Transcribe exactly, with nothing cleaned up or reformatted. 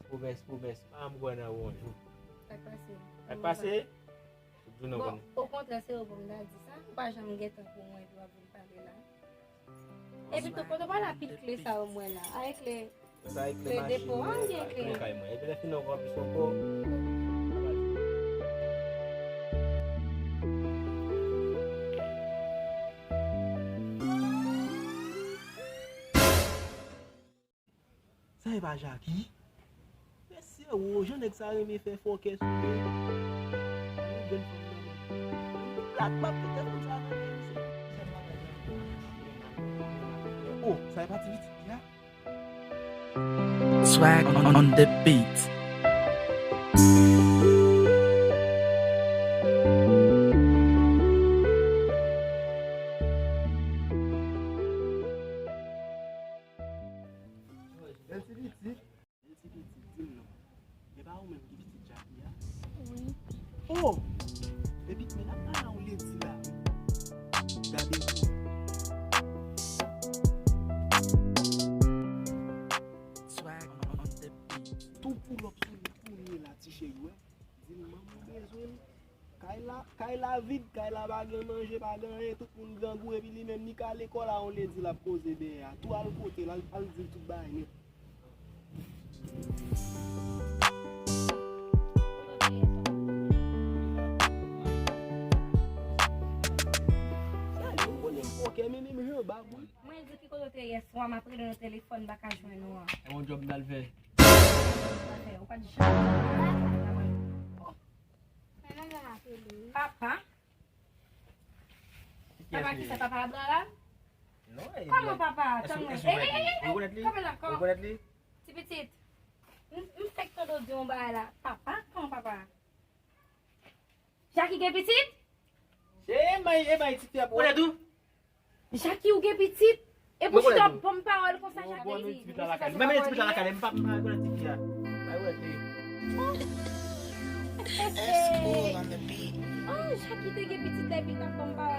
Pwomès, pwomès. Pa m kwè nan ou yon jou. Sa k pase? Sa k pase? Tout jounen w Bon, konn. Okontrè, se ou pou m ta di sa. Ou pa janm gen tan pou mwen epi w ap vin pale la. Epi tou, kote w pral ak pil kle sa yo mwen la? Avèk kle, kle depo a oubyen kle? Kle kay mwen. Epi lè fini ankò plis ankò. Sa e pa Jackie? Mesye wo, jan nèg sa renmen fè fòkè sou yo. Yon jèn fanm nan menm. Plat m ap kite fanm sa nan men misye. Oh, sa e pa ti pitit li a? Swag on, on the beat. Bèl ti pitit. Bèl ti pitit, di m non. E pa ou menm ki pitit Jackie a? Wi. Oh! Epi men ap pale a yon ledi la. Gade. Swag on the beat. Tou pull up sou li kounye la, ti cheri, wè. Di l manman bezwen l. Kay la, kay la vid, kay la pa gen manje, pa gen anyen, tout moun grangou, epi li menm li ka lekòl a yon ledi l ap koze dèyè a. Tou al kote l, al, al di l tout bagay nèt. Gade, ou konnen m fòkè, men menm jan bab wi. Mwen di ki kote w te yè swa, m ap rele nan telefòn, m pa ka jwenn ou an. E yon djòb m t al fè. Ou pa t janm. Papa? Papa ki sa, papa Abraham? Non, e Kòman papa? Tann mwen. Ey, ey, ey, ey, ey! Kanpe la, kanpe. Ti pitit. M, m fèk tande w di yon bagay la. Papa? Kòman papa? Jackie gen pitit? Se e may, e may ti fè pou. Konnen tou? Jackie, ou gen pitit? Epi ou chita w ap ban m pawòl konsa, Jackie? Mwen mennen ti pitit la lakay li. Mwen mennen ti pitit la lakay li. M pa, m pa konnen ti fi a. Bay wè li. Oh, Jackie te gen pitit la epi l t ap ban m pawòl.